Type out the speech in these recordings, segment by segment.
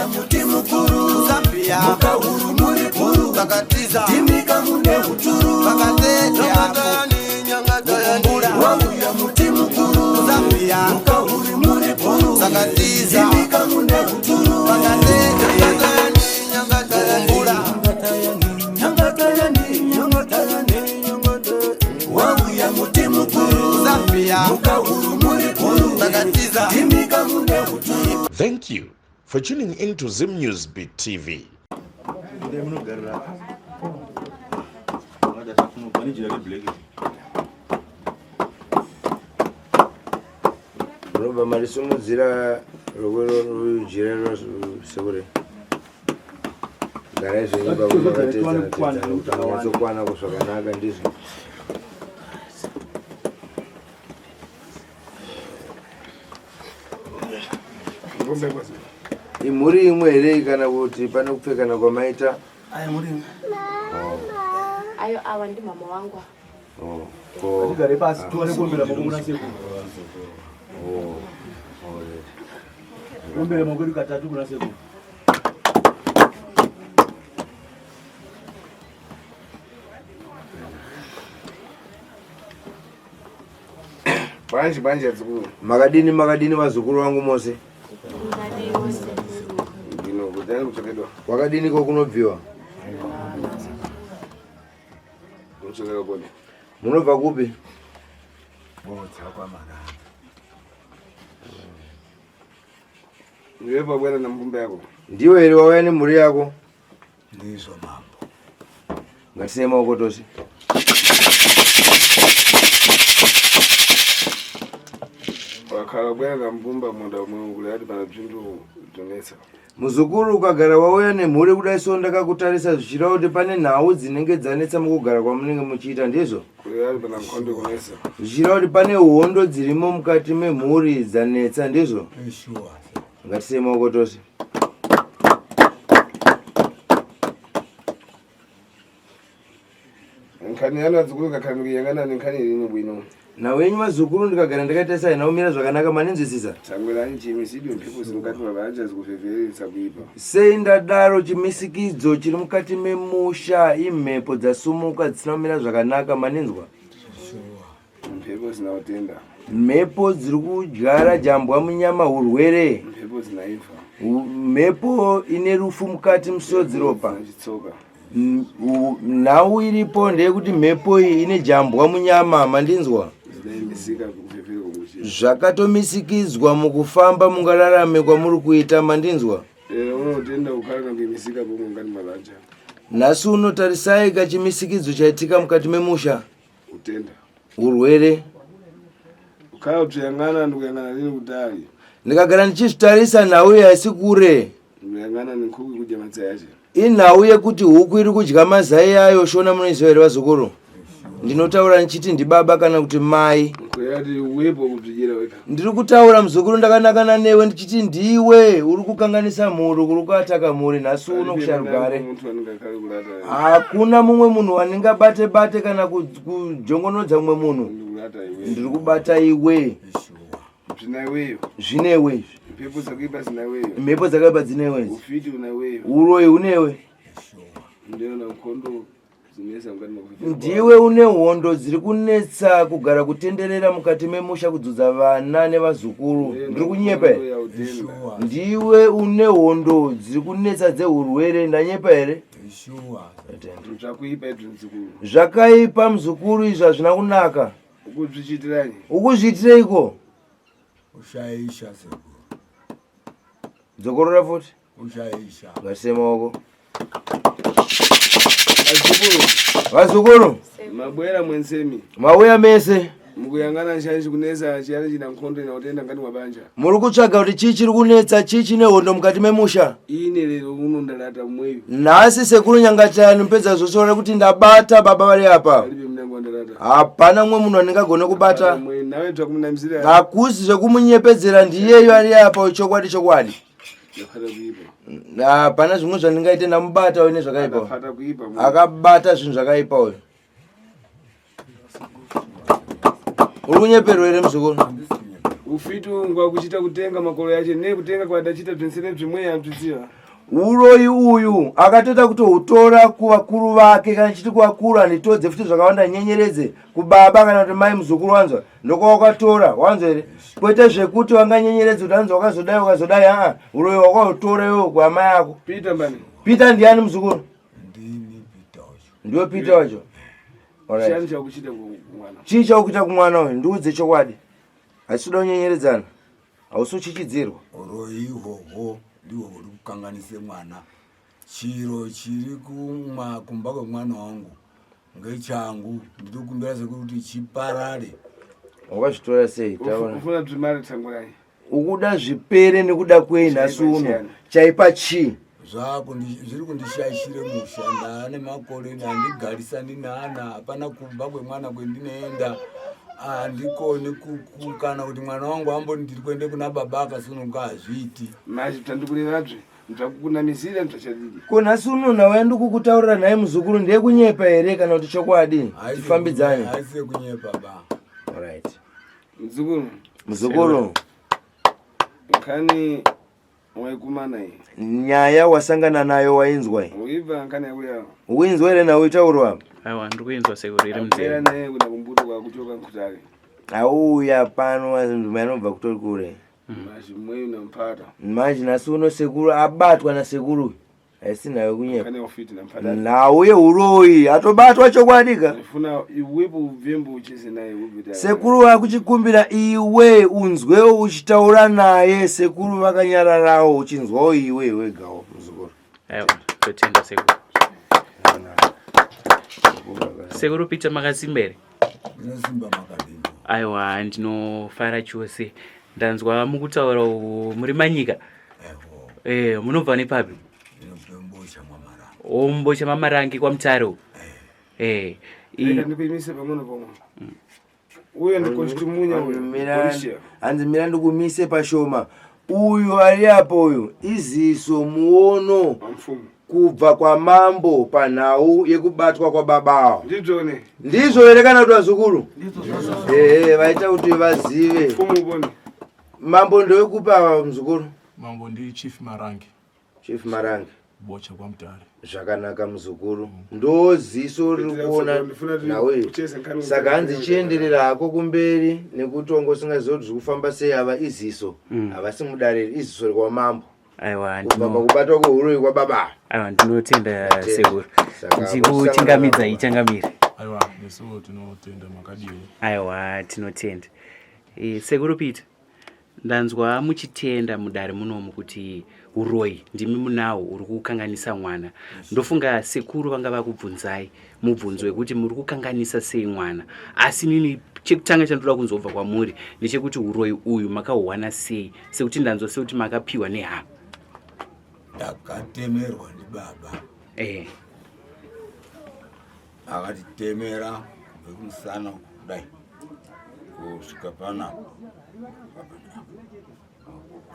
Wauya muti mukuru Zambia mukahuru muri guru Vakatiza ndimika mune uturu Vakatetea Mukumbura Wauya muti mukuru Zambia mukahuri muri guru Vakatiza ndimika mune uturu Vakatetea Mukumbura Nyangatayani, nyangatayani, wauya muti mukuru Zambia mukahuru muri guru Vakatiza ndimika mune uturu. Thank you for tuning in to Zim News Beat TV. Munobva marisumudzira roko rujira sekure. Garai zvenyu baba makateedzana teedzana kuti munyatsokwana zvakanaka ndizvo. Imhuri imwe here kana kuti pane kupfekana kwamaita? Ayo awa ndi mama wangu. Oh, ko Tigare pasi tione kuombera maoko kuna sekuru. oh, alright. Kuombera maoko edu katatu kuna sekuru. Banje banje adzukuru. Makadini makadini vazukuru vangu mose? Ndino kudai kutsvakedwa. Kwakadini ko kunobviwa? Kutsvakeka kone. Munobva kupi? Ndiwe pabwera na mbumba yako. Ndiwe here wauya nemhuri yako? Ndizvo mambo. Ngatisei maoko tose. Wakhala bwera na mbumba munda umwe kule ati pana bzindu bzonetsa. Muzukuru ukagara wauya nemhuri kudai so ndakakutarisa zvichireva kuti pane nhau dzinenge dzanetsa mukugara kwamunenge muchiita ndizvo? Kule ati pana nkhondo kunetsa. Zvichireva kuti pane hondo dzirimo mukati memhuri dzanetsa ndizvo? Sure. Ngatisei maoko tose. Nkhani yanu adzukuru kakhala ndikuyang'ana ni nkhani ilini bwino. Nhau yenyu vazukuru ndikagara ndakaita sai nhau mira zvakanaka maninzwisisa? Tangwerani chimisidio mphepo ziri mukati mabanja zikufeferetsa kuipa. Sei ndadaro chimisikidzo chiri mukati memusha imhepo dzasumuka dzisina kumira zvakanaka maninzwa? Mphepo zina utenda. Mhepo dziri kudyara jambwa munyama hurwere. Mphepo zina imfa. Mhepo ine rufu mukati musodzi ropa. Zina chitsoka. Nhau iripo ndeyekuti mhepo iyi ine jambwa munyama mandinzwa? Zinaimisika kufefereka kuchira. Zvakatomisikidzwa mukufamba mungararame kwamuri kuita mandinzwa? Lero unotenda kukhala na kuimisika pomwe mukati mabanja. Nhasi uno tarisai kachimisikidzo chaitika mukati memusha. Utenda. Urwere. Kukhala kutsveyang'ana ndikuyang'ana lini kutali. Ndikagara ndichizvitarisa nhau iyi haisi kure. Ndikuyang'ana ni nkhuku kudya mazai ache. Inhau yekuti huku iri kudya mazai ayo shona munoiziva here vazukuru? Ndinotaura ndichiti ndibaba kana kuti mai. Kuyati uwepo kubyidyira weka. Ndiri kutaura muzukuru ndakanakana newe ndichiti ndiwe uri kukanganisa mhuri uri kuataka mhuri nhasi uno kushaya rugare. Muntu anenge kulata. Hakuna mumwe munhu wandingabate bate kana kujongonodza mumwe munhu. Ndikulata iwe. Ndiri kubata iwe. Zvina iweyo. Zvinewe izvi. Mhepo dzakaipa zina iweyo. Mhepo dzakaipa dzinewe idzi. Ufiti una iweyo. Uroyi unewe. Ndiyo na nkhondo dzinetsa mukati makufefera. Ndiwe une hondo dziri kunetsa kugara kutenderera mukati memusha kudzudza vana nevazukuru. Ndiri kunyepa here? Ndiwe une hondo dziri kunetsa dzehurwere. Ndanyepa here? Zvakuipa izvi muzukuru. Zvakaipa muzukuru izvi hazvina kunaka. Ukuzvichiitiranyi? Ukuzviitireiko? Ushaisha sekuru. Dzokorora futi. Ushaisha. Ngatise maoko. Vazukuru. Vazukuru. Mabwera mwensemi. Mauya mese. Mukuyang'ana nshaishi kunetsa chiyani china nkhondo ina utenda ngati mwabanja. Muri kutsvaga kuti chii chiri kunetsa chii chine hondo mukati memusha? Ine lero uno ndalata mweyu. Nhasi sekuru Nyangatayani mupedza zvose vari kuti ndabata baba vari apa. Palibe mnango wandalata. Hapana mumwe munhu andingagone kubata. Mweyu nawe twakumunamisira. Hakusi zvekumunyepedzera ndiyeyo ari apa chokwadi chokwadi. Ndafata kuipa. Hapana zvimwe zvandingaite ndamubata uyu nezvakaipa. Ndafata kuipa. Akabata zvinhu zvakaipa uyu. Uri kunyeperwa here muzukuru? Ufiti ungwa kuchita kutenga makolo yache ne kutenga kwadachita bzinsene bzimwe yabzidziva. Uroyi uyu akatoita kutohutora kuvakuru vake kana chiti kuvakuru handitodze futi zvakawanda nyenyeredze kubaba kana kuti mai muzukuru wanzwa ndokwawakatora wanzwa here kwete zvekuti wanganyenyeredze kuti anzi wakazodai wakazodai aa uroyi wakahutora iwewe kuamai ako. Peter mbani? Peter ndiani muzukuru? Ndini Peter wacho. Ndiwe Peter wacho. Alright. Chani chakuchita kumwana? Chii chakuita kumwana uyu? Ndiudze chokwadi. Hatisi kuda kunyenyeredzana. Hausi uchichidzirwa. Uroyi ihwohwo ndihwo huri kukanganise mwana. Chiro chiri kumwa kumba kwemwana wangu ngechangu. Ndiri kukumbira sekuru kuti chiparare. Wakazvitora sei? Taura. Ufuna bzimari tsangurai. Ukuda zvipere nekuda kwei nhasi uno? Chaipa chii? Zviri kundishaishire musha. Ndaane makore handigarisani naana, hapana kumba kwemwana kwendinoenda, handikoni kana kuti mwana wangu amboti ndiri kuende kuna baba akasununguka, hazviiti. Manje bzandikurevabze bzakukunamisira bzachadidi. Ko nhasi uno nhau yandikukutaurira nhai muzukuru ndeyekunyepa here kana kuti chokwadi? Tifambidzane. Haisi yekunyepa ba. Alright. Muzukuru. Muzukuru. Nkhani waikumana iyi. Nyaya wasangana nayo wainzwa iyi. Uibva nkhani yakuya. Uinzwa here nhau itaurwa apa? Aiwa ndiri kuinzwa sekuru iri munzeve. Akupera naye kuda kumbuto kwakuchoka nkutare. Auya pano nzvimbo yanobva kutori kure. Manje mweyu nampata. Manje nhasi uno sekuru abatwa nasekuru. Haisi nhau yekunyepa. Nkhani yaufiti nampata. Nhau yehuroyi atobatwa chokwadi ka. Ndifuna iwepo ubvembo ucheze naye ubvita. Sekuru vakuchikumbira iwe unzwewo uchitaura naye sekuru vakanyararawo uchinzwawo iwe wegawo muzukuru. Aiwa totenda sekuru. Sekuru Peter makasimba here? Ndinosimba makadini. Aiwa ndinofara chose. Ndanzwa mukutaura uku muri manyika. Eho. Munobva nepapi? Ndinobva Mbocha mwaMarange. O Mbocha mwaMarange kwaMutare uku. Rega ndikuimise pamwe nepamwe. Uyo ndikochitimunya uyo. Hanzi mira ndikumise pashoma. Uyu ari apo uyu iziso muono kubva kwamambo panhau yekubatwa kwababa ava. Ndizvone. Ndizvo here kana kuti vazukuru? Ehe, vaita kuti vazive. Mambo ndewekupi ava muzukuru? Mambo ndi Chief Marange. Chief Marange. Bocha kwaMutare. Zvakanaka muzukuru. Ndo ziso riri kuona nhau iyi. Saka hanzi chienderera hako kumberi nekutonga usingazivi kuti zviri kufamba sei ava iziso. Havasi mudare iziso rekwamambo. Aiwa, Kubva pakubatwa kwehuroyi kwababa. Aiwa, ndinotenda Ndatenda. sekuru. Saka Ndichikuchingamidzai changamire. Aiwa, nesuwo tinotenda makadiwo. Aiwa, tinotenda. Sekuru Peter, ndanzwa muchitenda mudare munomu kuti uroyi ndimi munawo uri kukanganisa mwana. Ndofunga sekuru vanga vakubvunzai mubvunzo wekuti muri kukanganisa sei mwana, asi nini chekutanga chandoda kunzobva kwamuri ndechekuti uroyi uyu makauwana sei, sekuti ndanzwa sekuti makapiwa nehama. Ndakatemerwa ndibaba. Akatitemera kubva kumusana kudai kusvika panapa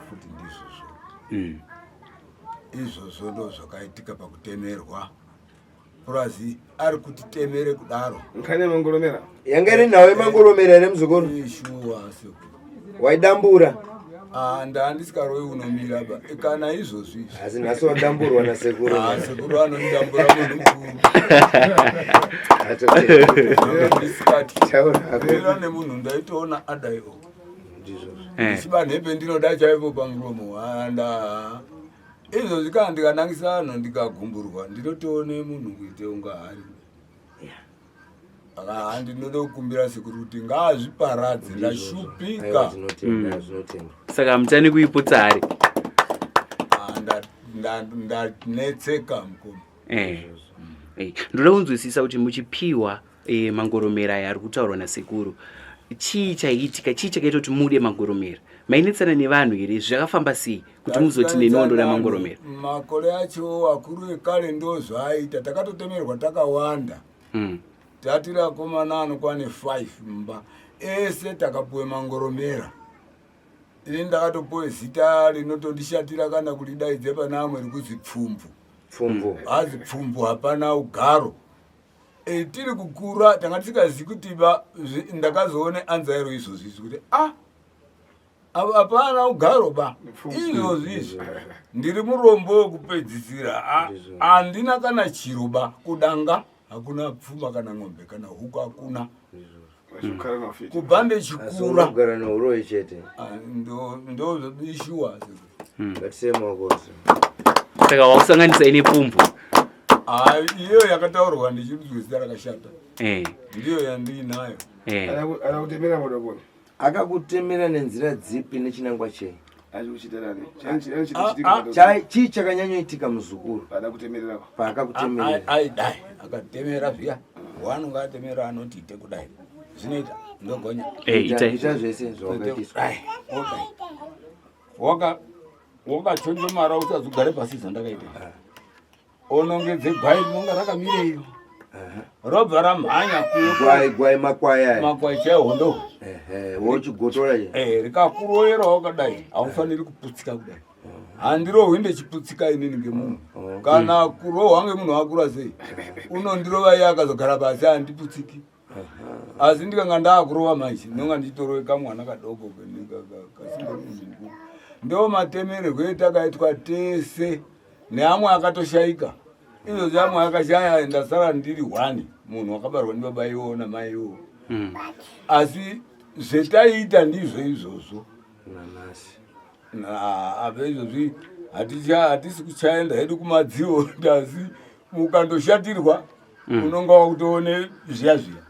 futi ndizvozvo. Izvozvo ndo zvakaitika pakutemerwa. Purazi ari kutitemere kudaro. Nkhani yemangoromera. Yanga iri nhau yemangoromera here muzukuru? Shuwa sekuru. Waidambura? Ndandisikaroyi unomira ba. Kana izvozvi izvi. Asi nhasi wadamburwa nasekuru. Sekuru anondambura munhu mukuru. Ndisikati. Nemunhu ndaitoona adaiwo. Ndichiba nhepe ndinoda chaipo pamuromo. Anda. Izvozvi kana ndikanangisa vanhu ndikagumburwa ndinotoone munhu kuite unga hari. Ndinoda kukumbira sekuru kuti ngaazviparadze, ndashupika. Saka mutani kuiputsa hari? Ndanetseka mukoma. Ndoda kunzwisisa kuti muchipiwa mangoromera aya ari kutaurwa nasekuru, chii chaiitika, chii chakaita kuti mude mangoromera? Mainetsana nevanhu here? Zvakafamba sei kuti muzoti neniwo ndoda mangoromera? Makore acho akuru ekare ndo zvaaita, takatotemerwa takawanda. Tatiri akomana anokwane 5 mumba ese takapuwe mangoromera. Ini ndakatopuwe zita rinotondishatira kana kuridaidze pana amwe rikuzi Pfumvu. Pfumvu. Hazi Pfumvu, hapana ugaro. Tiri kukura tanga tisingazivi kuti ndakazoone anzairo izvozvi izvi kuti Hapana ugaro ba. Izvozvi izvi ndiri murombo wekupedzisira. Handina kana chiro ba. Kudanga hakuna pfuma kana ng'ombe kana huku hakuna. Kubva ndechikura. Kugara neuroyi chete. Ndo ishuwa. Ngatiseye maoko. Saka wakusanganisa ine pfumvu. Iyo yakataurwa ndichirudzwa zita rakashata. Ndiyo yandiinayo. Akakutemera modokoni. Akakutemera nenzira dzipi nechinangwa chei? Chii chakanyanyoitika muzukuru? Paakakutemerera. Aidai akatemera zviya. Waanonga atemera anoti ite kudai. Zvinoita ndogonya. Ita zvese zvawakaitiswa. Waka wakachonjomara usazogare pasi zvandakaita. Onongedze gwai rinonga rakamira iro. Robva ramhanya kuyo. Gwai gwai makwai aya. Makwai chaiwo hondo. Ehe, wochigotora ye. Eh, rikakuroyera wakadai, haufaniri kuputsika kudai. Handirohwi ndechiputsika inini ngemunhu. Kana kurohwa ngemunhu akura sei. Unondirova iye akazogara pasi handiputsiki. Asi ndikanga ndaakurova manje, ndinonga ndichitorove kamwana kadoko kasingamunhu. Ndo matemererwe etakaitwa tese neamwe akatoshaika. Izvozvi amwe akashaya ndasara ndiri one munhu wakabarwa ndibaba iwo namai iwo. Asi zvetaiita ndizvo izvozvo. Nanhasi. Apa izvozvi hatisi kuchaenda hedu kumadziwo asi mukandoshatirwa unonga wakutoone zviya zviya.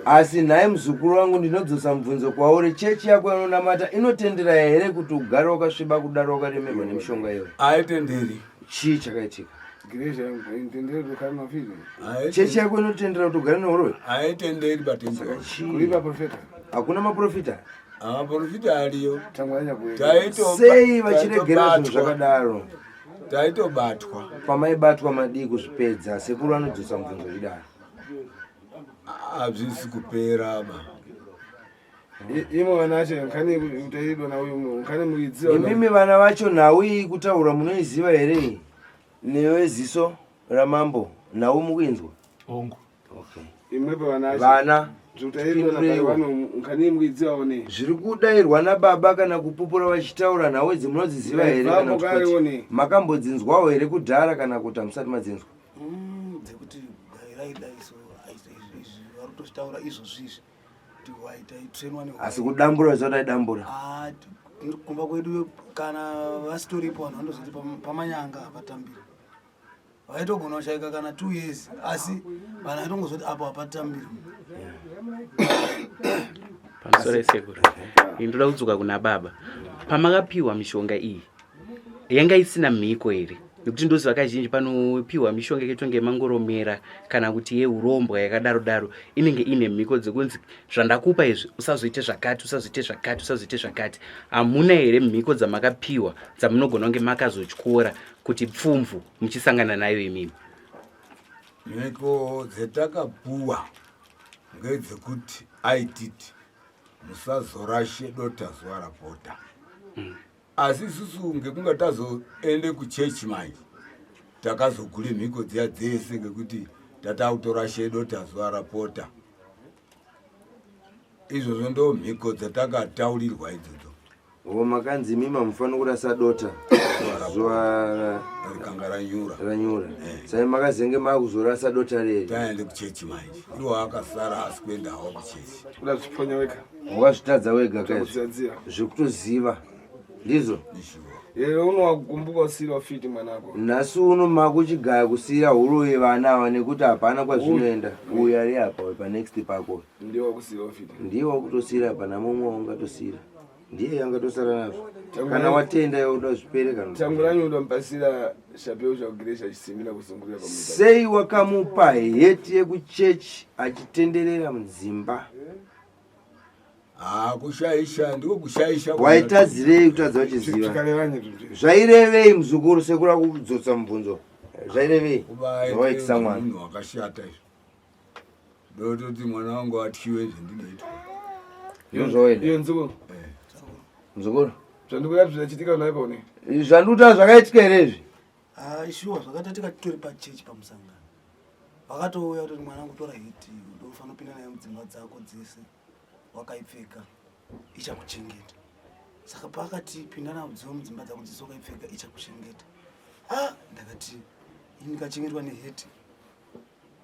Asi nhai muzukuru wangu ndinodzosa mubvunzo kwauri, chechi yako yaunonamata inotendera here kuti ugare wakasviba kudaro wakaremerwa nemishonga iyoyo? Haitenderi. Chii chakaitika? Chechi yako inotendera kuti ugare neuroyi? Haitenderi batendera. Hakuna maprofita? Maprofita ariyo. Sei vachiregera zvinhu zvakadaro? Taitobatwa. Pamaibatwa madii kuzvipedza? Sekuru anodzosa mubvunzo chidaro. Hazvisi kupera ba. Imwe vana vacho nkani kutaidwa nauyu nkani muidziva. Imimi vana vacho nhau iyi kutaura munoiziva here? Newe ziso ramambo nhau mukuinzwa? Hongu. Okay. Imwe pavana vacho. Vana zviri Zviri kudairwa nababa kana kupupura vachitaura nhau idzi munodziziva here kana kuti kwete? Makambodzinzwawo here kudhara kana kuti hamusati madzinzwa? Dzekuti raidai so izvi vari kutozvitaura izvozvi izvi kuti waitaitrainwa ne Asi kudambura zvisati aidambura. Kumba kwedu kana vasitoripo vanhu vanotozoti pamanyanga hapatambiri. Vaitogona kushaika kana 2 years asi vanhu vaitongozoti apo hapatambiri. Pamusoro sekuru. Ndoda kudzoka kuna baba. Pamakapiwa mishonga iyi yanga isina mhiko here? Nekuti ndoziva kazhinji panopiwa mishonga yakaitwa ngemangoromera kana kuti yeurombwa yakadaro daro inenge ine mhiko dzekunzi zvandakupa izvi usazoite zvakati usazoite zvakati usazoite zvakati. Hamuna here mhiko dzamakapiwa dzamunogona kunge makazotyora kuti pfumvu muchisangana nayo imimi? Mhiko dzetakapuwa ngedzekuti aititi musazorashe dota zuva rapota. Asi isusu ngekunga tazoende kuchechi manje takazogure mhiko dziya dzese ngekuti tatakutorashe dota zuva rapota. Izvozvo ndo mhiko dzatakataurirwa idzodzo. Vo makanzi imimi hamufaniri kurasa dota zuva rikanga ranyura. Ranyura. Saka makazenge makuzorasa dota reri. Taende kuchechi manje. Iwo akasara asi kuenda hawo kuchechi. Unazviponya wega. Wakazvitadza wega kaizvo. Zvekutoziva. Ndizvo? Lero unowakumbuka usiri wafiti mwanako. Nhasi uno makuchigaya kusiira huroyi vana ava nekuti hapana kwazvinoenda. Uyu ari apa uyu panext pako. Ndiye wakusiira wafiti. Ndiye wakutosiira hapana mumwe waungatosiira. Ndiye angatosara nazvo. Kana watenda iwe uda zvipere kana. Tanguranyi unompasira shapeu chakugiresha chisimira kusungurira pamuta. Sei wakamupa heti yekuchechi achitenderera mudzimba? Kushaisha ndiko kushaisha. Waitadzirei kutadza uchiziva? Zvairevei muzukuru sekura kudzotsa mubvunzo? Zvairevei? Zvawaitisa mwana. Munhu wakashata izvo. Ndototi mwana wangu atyiwe zvendinoitwa. Ndozvawaida. Iyo nzukuru. Muzukuru. Zvandikuda zvichachitika naye paone. Zvandikuta zvakaitika here izvi? Shuwa zvakatatika titori pachechi pamusangano. Vakatouya kutoti mwanangu tora hiti ndofanira kupinda nayo mudzimba dzako dzese wakaipfeka ichakuchengeta. Saka paakati pinda nadzo mudzimba dzako dzese wakaipfeka ichakuchengeta. Ah, ndakati ini ndikachengetwa neheti.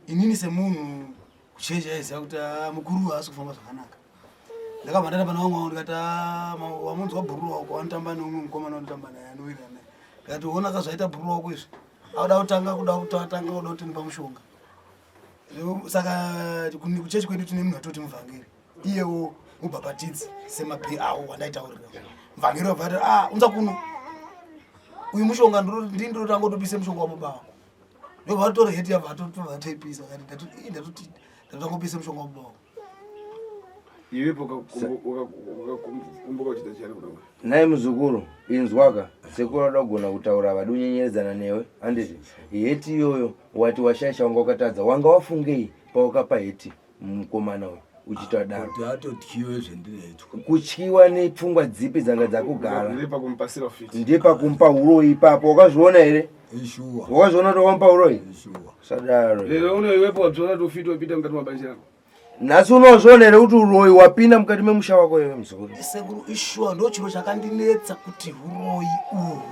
Inini semunhu kuchechi aiziva kuti ah, mukuru haasi kufamba zvakanaka. Ndakabva ndatamba nevamwe vangu ndikati ah, wamunzwa bhururu wako wanotamba neumwe mukomana wanotamba naye anowirirana naye. Ndikati ona ka zvaita bhururu wako izvi. Akuda kutanga kuda kutanga kuda kutinipa mushonga. Saka kuchechi kwedu tine munhu atoti muvhangeri. Iyewo mubhabhatidzi semabhi awo wandaitaurira. Muvhangeri wabva ati ah unza kuno. Uyu mushonga ndini ndinotanga kutopisa mushonga wababa wako. Ndobva vatora heti yabva vatoipisa vakati ndatoti ndatangopisa mushonga wababa wako. Iwepo ukakumbuka uchida chiyani kuda Nhai muzukuru, inzwaka, sekuru vada kugona kutaura havadi kunyenyeredzana newe, handiti? Heti iyoyo wati washaisha wanga wakatadza, wanga wafungei pawakapa heti mukomana uyu uchitadaro? Kuti atotyiwe zvendinoitwa. Kutyiwa nepfungwa dzipi dzanga dzakugara? Ndiye pakumupasira ufiti. Ndiye pakumpa uroyi ipapo, wakazviona here? Ishuwa. Wakazviona kuti wamupa uroyi? Ishuwa. Sadaro. Lero uno iwepo wabzona kuti ufiti wapinda mukati mabanje rako. Nhasi unozviona here kuti uroyi wapinda mukati memusha wako iwe muzukuru? Sekuru ishuwa ndo chiro chakandinetsa kuti huroyi uhu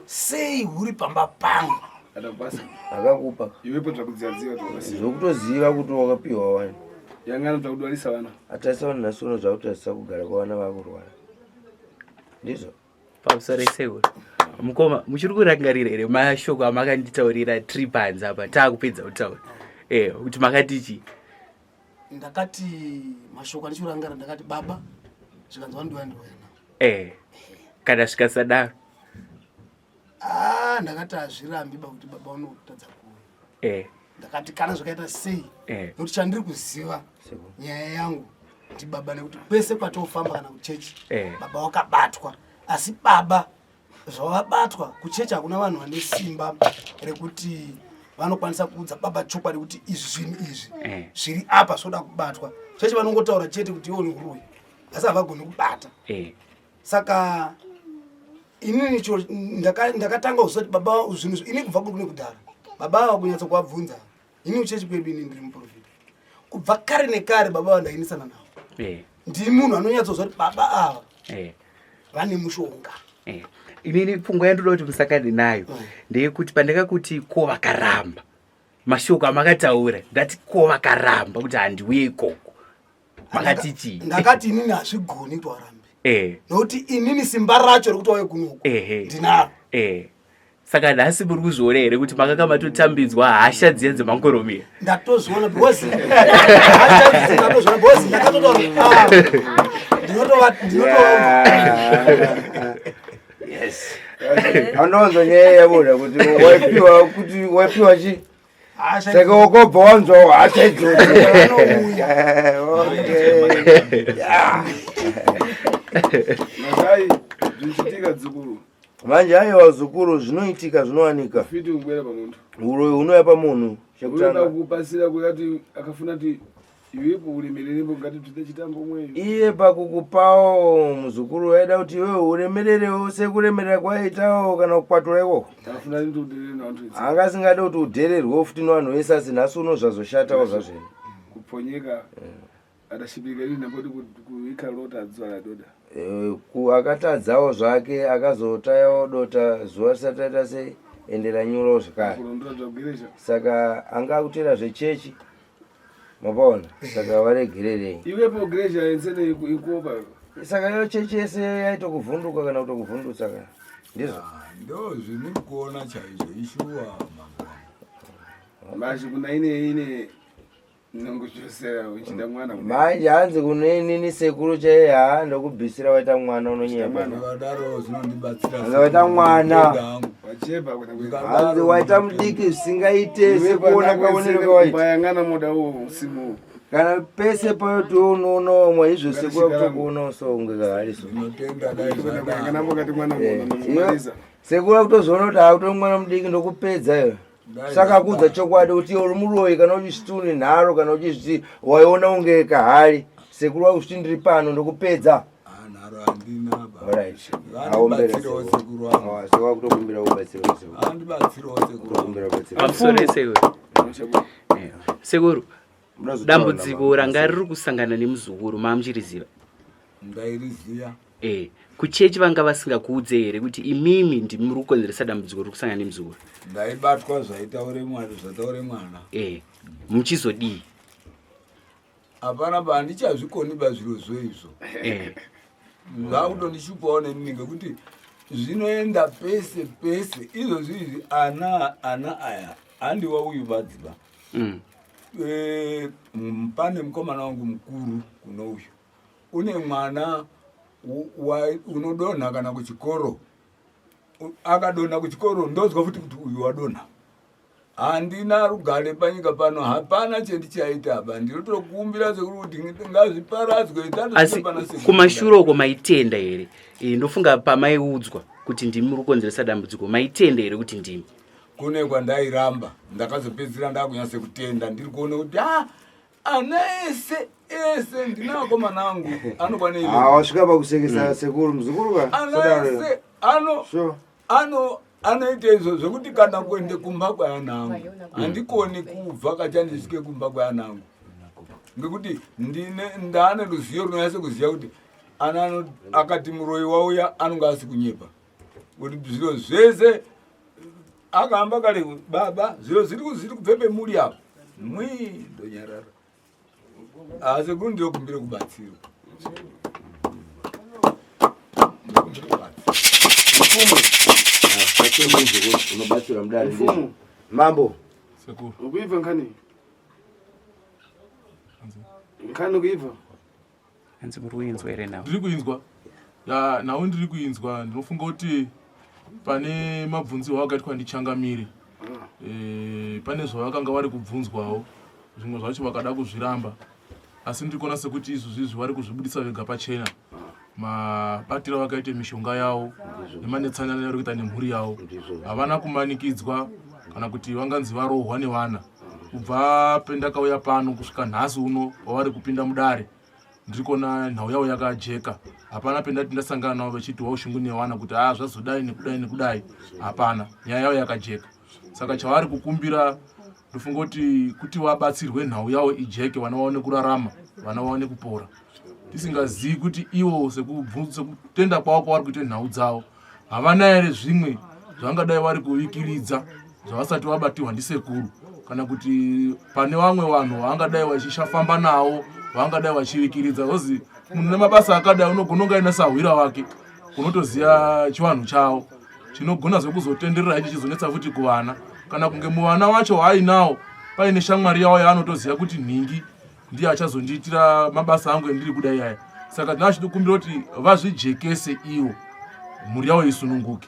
sei huri pamba pangu. Atakupasa. Akakupa. Iwepo zvakudziyadziya kuti Zvokutoziva kuti wakapiwa wani. Yangana zvakudwarisa vana. Atarisa vanhu nhasi uno zvakutarisa kugara kwavana vakurwara. Ndizvo. Pamusoro sekuru. Mukoma, muchiri kurangarira here mashoko amakanditaurira tiri panze apa taakupedza kutaura? Eh, kuti makati chii? Ndakati mashoko andichirangarira ndakati baba zvikanzi wandiuya ndiuya nawo. Eh. Kana zvikasadaro. Ah, ndakati hazvirambi ba kuti baba unotadza kuuya. Eh. Ndakati kana zvakaita sei? Eh. Nekuti chandiri kuziva nyaya yangu ndibaba nekuti kwese kwatofamba kana kuchechi Eh. baba wakabatwa asi baba zvavabatwa kuchechi hakuna vanhu vane simba rekuti vanokwanisa kuudza baba chokwadi kuti izvi zvinhu izvi Eh. zviri apa zvoda kubatwa chechi vanongotaura chete kuti iwo neuroyi asi havagoni kubata Eh. saka inini cho ndakatanga kuziva kuti baba zvinhu ini kubva kuri kudhara baba ava kunyatsa kuvabvunza ini kuchechi kwedu ini ndiri muprofita kubva kare nekare baba ava ndainisana navo Eh. ndiri munhu anonyatsoziva kuti baba ava Eh. vane mushonga Eh. Inini pfungwa yandoda kuti musakane nayo ndeyekuti pandakakuti ko vakaramba mashoko amakataura ndati ko vakaramba kuti handiuye ikoko makati chii? Ndakati inini hazvigoni kuti warambe Eh. nokuti inini simba racho rekuti wauye kunoku Ehe. ndinaro. Eh. Saka nhasi muri kuzviona here kuti makanga matotambidzwa hasha dziya dzemangoromera? Ndatozviona because hasha idzi ndatozviona because ndakatotaura ah, ndinotova ndinotova Yes. Anonzwa nyaya yabuda kuti waipiwa kuti waipiwa chi Hasha saka wakobva wanzwa hasha idzodzo. Okay. Yeah. Mazai zvichiitika dzukuru. Manje aiwa zukuru zvinoitika zvinowanika. Ufiti ubwera pamuntu. Uroyi unouya pamunhu Unoda chekutanga. kupasira kuti akafuna kuti iwepo uremererepo ngatibvite chitambo mweyo. Iye pakukupawo muzukuru waida kuti iwewe uremererewo sekuremerera kwaitawo kana kukwatura ikoko. Akafuna kuti uderere navantu vese. Anga asingade kuti udhererwewo futi nevanhu vese asi nhasi uno zvazoshatawo zvazveni. Kupfonyeka. Adashipika ini ndamboti kuika lota zuva radoda. Eh, akatadzawo zvake akazotayawo dota zuva risati raita sei ende ranyurawo zvekare. Kurondora zvaguresha. Saka anga akutera zvechechi mapaona saka varegererei. Iwepo gresha yensene ikuopa. Saka iyo chechi yese yaitokuvhunduka kana kutokuvhundutsa kana ndizvo? Ndo zvimuri kuona chaizvo ishuwa mambo. Mashi kuna ine ine nongochosera uchida mwana. Manje hanzi kune inini sekuru chaiye haa ndokubvisira waita mwana unonyepa. Ndikadaro zvinondibatsira. Hanzi waita mwana. Wachepa kuna Hanzi waita mudiki zvisingaite sekuona kaonero kawaita. Bayangana muda uwo usimu. Kana pese payoti unoona wamwe izvo sekuru akutokuonawo so unge kahariso. Ndinotenda dai Bayangana pokati mwana Eh, mwana iyo mumaliza. sekuru akutozoona kuti hakutori mwana mudiki ndokupedza iyo. Saka akudza chokwadi kuti iwe uri muroyi kana uchizviti une nharo kana uchizviti waiona unge kahari sekuru vakuzviti ndiri pano ndokupedza. Nharo handina ba. Alright. Aombera Vandibatsirawo sekuru wangu. Sekuru akutokumbira ubatsiro sekuru. Vandibatsirawo sekuru wangu. Kumbira ubatsiro. Pamusoro sekuru. Sekuru, dambudziko ranga riri kusangana nemuzukuru mamuchiriziva? Ndairiziva. Eh, kuchechi vanga vasingakuudze here kuti imimi ndimi muri kukonzeresa dambudziko riri kusangana nemuzukuru? Ndaibatwa zvaitaure mwana, zvataure mwana. Eh, muchizodii? Hapana ba, handichazvikoni ba zvirozvo izvo. Eh. Zvakutondishupawo nenini ngekuti zvinoenda pese pese izvozvi izvi ana ana aya handiwa uyu badziba. E, pane mukomana wangu mukuru kuno uyu une mwana unodonha kana kuchikoro, akadonha kuchikoro ndozwa futi kuti uyu wadonha. Handina rugare panyika pano, hapana chendichaita apa, ndinotokumbira sekuru kuti ngazviparadzwe. Asi kumashure uko maitenda here? E, ndofunga pamaiudzwa kuti ndimi muri kukonzeresa dambudziko, maitenda here kuti ndimi? Kune kwandairamba, ndakazopedzisira ndakunyatsa kutenda, ndiri kuona kuti a ana ese ese ndina akomana angu anokwana. Ah, wasvika pakusekesa sekuru, muzukuru ka. Ana ese ano ano anoita izvo zvekuti kana kuende kumba kweana angu handikoni kubva kachandisvike kumba kweana angu, ngekuti ndine ndaane ruzivo runonyatsa kuziva kuti ana akati muroyi wauya anonge asi kunyepa, kuti zviro zvese akahamba kare baba, zviro zviri kubve pemuri apo mwi ndonyarara. Asi kuri ndinokumbira kubatsirwa. Unobatsirwa mudare. Mfumu. Mambo. Sekuru. Ukuibva nkhani? Nkhani ukuibva? Hanzi muri kuinzwa here nhau? Ndiri kuinzwa. Ya, nhau ndiri kuinzwa. Ndinofunga kuti pane mabvunzirwo akaitwa ndichangamire. E, pane zvavakanga vari kubvunzwawo, zvimwe zvacho vakada kuzviramba, asi ndiri kuona sekuti izvozvi vari kuzvibudisa vega pachena mabatiro avakaita mishonga yavo nemanetsanana yavari kuita nemhuri yavo. Havana kumanikidzwa kana kuti vanganzi varohwa nevana. Kubva pendakauya pano kusvika nhasi uno wavari kupinda mudare, ndiri kuona nhau yavo yakajeka. Hapana pendati ndasangana navo vachiti waushungu nevana kuti a zvazodai nekudai nekudai, hapana. Nyaya yavo yakajeka, saka chavari kukumbira ndofunga kuti vabatsirwe nhau yavo ijeke, vana vaone kurarama, vana vaone kupora, tisingazivi kuti ivo sekutenda kwavo kwavari kuita nhau dzavo havana here zvimwe zvangadai vari kuvikiridza zvavasati vabatirwa ndisekuru, kana kuti pane vamwe vanhu vangadai vachishafamba navo vangadai vachivikiridza ozi munhu nemabasa akadai unogona kunge aina sahwira wake unotoziva chivanhu chavo chinogona zvekuzotenderera ichi chizonetsa futi kuvana, kana kunge muvana wacho waainawo paine shamwari yavo yaanotoziva kuti nhingi ndiye achazondiitira mabasa angu endiri kudai aya. Saka tinaa chitokumbira kuti vazvijekese ivo, mhuri yavo isununguke.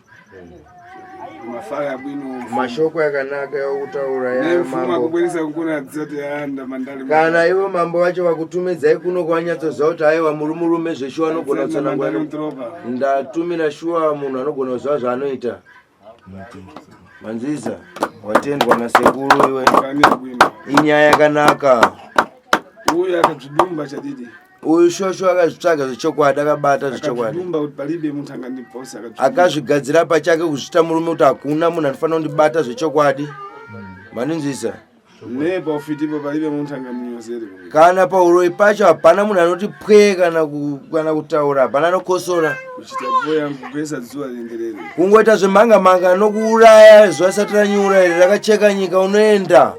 Mafara bwino. Mashoko yakanaka yakutaura ya Nemfumo mambo. akubweresa kukona dzati anda mandali. Kana ivo mambo vacho vakutumidzai kuno kwanyatsoziva kuti aiwa muri murume zveshuwa anogona kutsanangura. Mutropa. Ndatumira shuwa munhu anogona kuziva zvaanoita. Manzisa, watendwa nasekuru iwe. Kani bwino. Inyaya yakanaka. Uyu akadzvidumba chadidi. Uyu shosho akazvitsvaga zvechokwadi, akabata zvechokwadi. Akadzvidumba kuti palibe munthu angandiposa akadzvidumba. Akazvigadzira pachake kuzviita murume kuti hakuna munhu anofanira kundibata zvechokwadi. Maninzisa. Ne paufitipo palibe munthu angamunyozere. Kana pauroyi pacho hapana munhu anoti pwe kana kutaura, hapana anokosora. Kuchita boya kugwesa zuva renderere. Kungoita zvemhanga-mhanga nokuuraya zuva risati ranyura iri rakacheka nyika unoenda.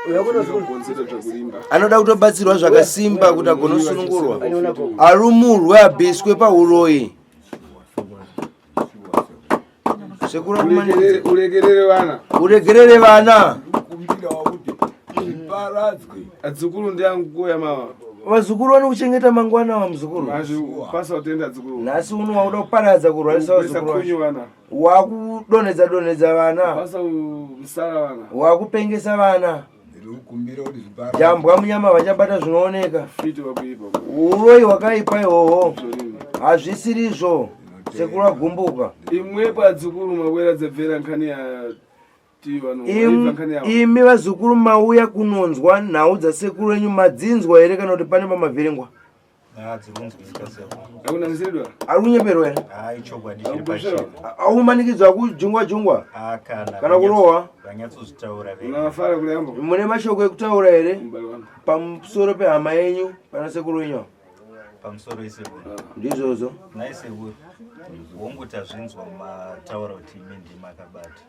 Konzera zvakurimba. Anoda kutobatsirwa zvakasimba kuti agone kusunungurwa, arumurwe, abviswe pauroyi. Sekuru akumanikidza. Uregerere vana. Uregerere vana. Kumbirawo kuti zviparadzwe. Adzukuru ndianguya mama. Vazukuru vanokuchengeta mangwana wa muzukuru. Pasa utenda adzukuru. Nhasi uno wakuda kuparadza kurwarisa Kugwesa vazukuru kunyu vacho. vana. Wakudonhedza donhedza vana. Pasa usara vana. Wakupengesa vana. Ndiri kukumbira kuti zviparadzwe. Jambwa munyama vachabata zvinooneka. Fiti wakuipa. Uroyi hwakaipa ihoho. Hazvisirizvo. Sekuru agumbuka. Imwepo adzukuru mawera dzabvera nkhani ya tiwa no. Waibva nkhani yawo. Imi vazukuru mauya kunonzwa nhau dzasekuru enyu, madzinzwa here kana kuti pane pamavhiringwa? Ari kunyeperwa here? Aukumanikidzwa kujungwa jungwa kana kurohwa? Mune mashoko ekutaura here pamusoro pehama yenyu pana sekuru wenyu? Pamusoro isekuru. Ndizvozvo. Nhai sekuru. Hongu tazvinzwa mataura kuti imi ndimi makabata.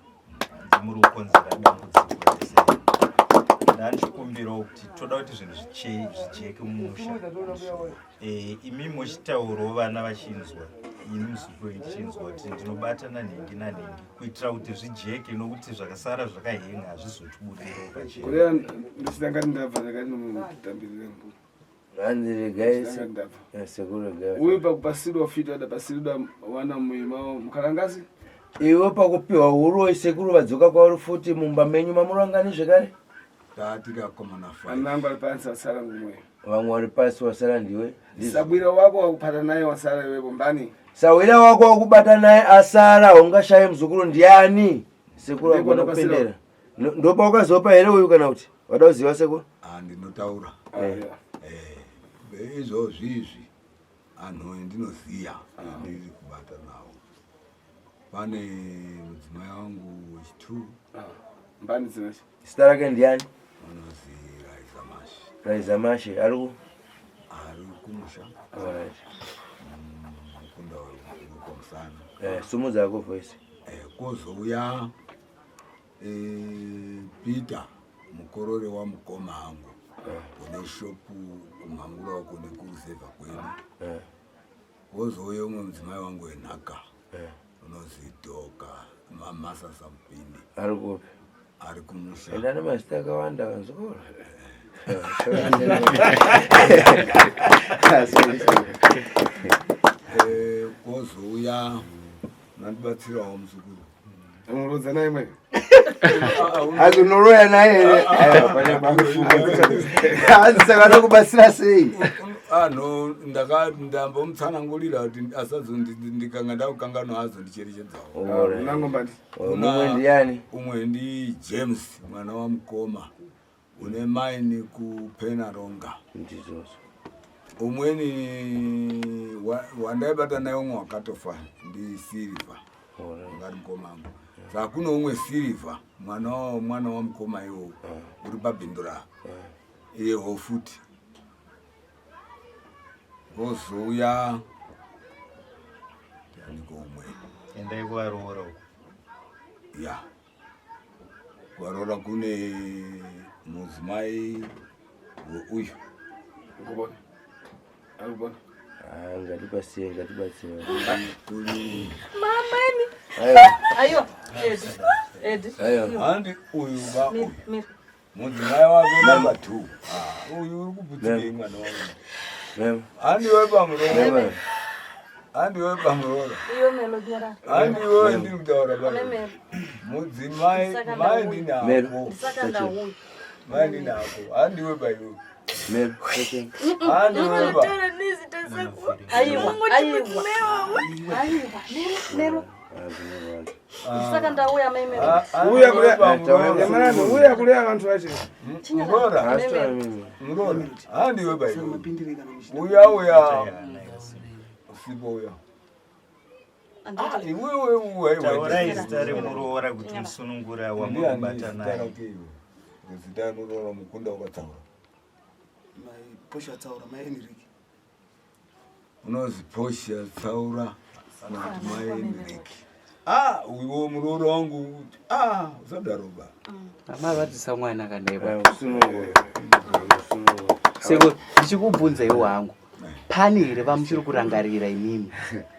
Ndimuri kukonzera dambudziko rese. Ndandichikumbirawo kuti toda kuti zvinhu zvijeke mumusha. Eh, imi mochitaurawo vana vachinzwa ini muzukuru ndichinzwa kuti ndinobata nanhingi nanhingi kuitira kuti zvijeke nokuti zvakasara zvakahenga hazvizotibudirewo pachena. Kureya ndichitanga ndabva ndakati nomutambirire mbuya. Hanzi regai sekuru regai. Uyu pakupasidwa fita da pasidwa wana muima mukarangasi. Iwe pakupiwa huroyi sekuru vadzoka kwauri futi mumba menyu mamurangani zvekare? Tati akomana fa. Anangu ari pasi wasara ngumwe. Vamwe vari pasi wasara ndiwe. Sabwira wako wakupata naye wasara iwe bombani. Sawira wako wakubata naye asara ungashaye muzukuru ndiani? Sekuru agona kupendera. Ndopaukazopa here uyu kana kuti wada kuziva sekuru? Ah, ndinotaura. Eh. Eh, izvozvi izvi anhu endinoziya ndiri kubata nawo. Pane mudzimai wangu wechitu. Ah, mbani dzinacho. Zita rake ndiani? Unozi Raiza Mashi. Raiza Mashi ari ku? Ari kumusha. Alright. Mukunda wekomusana. Eh, sumudza yako voice. Eh, kozouya eh, Peter mukorore wamukoma angu eh. une shopu kumhangura wako nekuruzevha kwedu. Eh. Kozouya umwe mudzimai wangu wenhaka. Eh. Unozi Dhoka Masasa Mupindi. Ari kupi? Ari kumusha. Enda nemazita akawanda kanzukuru. Eh, kozouya nandibatsirawo muzukuru. Unorodza naye mwe. Hanzi unoroya naye here? Aiwa, pane makufunga. Hanzi saka anokubatsira sei? Anhu ndaka ndambomutsanangurira kuti asazondikanga ndakukanganwa azondicherechedzawo. Unangombani. Mumwe ndiani? Umwe ndi James mwana wa mukoma une maini kuPenaronga. Ndizvozvo. Umweni wandaibata naye umwe wakatofa ndi Silver. Ungari mukoma wangu. Saka kune umwe Silver mwana wa mwana wa mukoma iwowo uri pabhindura. Iyewo futi. Kozouya ndianiko umwe. Endai kuvaroora uko. Ya. Kuvaroora kune mudzimai weuyu. Ukubona. Akubona. Ah, ngatibatsire, ngatibatsire. Kuri Mama imi. Aiwa. Aiwa. Edi. Edi. Aiwa. Handi uyu ba Mira, uyu. mira. Mudzimai wake number 2. Ah, uyu uri kubutsikei mwana wangu. Mema. Handiwe pamuroora. Mema. Handiwe pamuroora. Iyo Melo nyara. Handiwe ndiri kutaura Une pa. Melo. Mudzimai Saka mai ndauya. Melo. ndinako. Saka ndauya. Mai ndinako. Handiwe pa iwe. Melo. Handiwe pa. Aiwa. Aiwa. Aiwa. Melo, Melo. Saka ndauya mai Melo. Uya kurea. Yamarani uya kurea vantu vacho. Muroora. Melo. Muroora. Handiwe pa iwe. Uya uya. Usipo uya. Ah, iwewe uwe. Taurai zita remuroora kuti musunungura wamurikubata naye. Zita remuroora mukunda wakatsaura. Mai Posha Tsaura, mai Enrique. Unozi Posha Tsaura kana kuti mai Enrique. Ah, uyo muroora wangu. Ah, usadaro ba. Amarwadzisa mwana kana iwe. Kusunungura. Seko ndichikubvunza iwo hangu. Pane here vamuchiri kurangarira imimi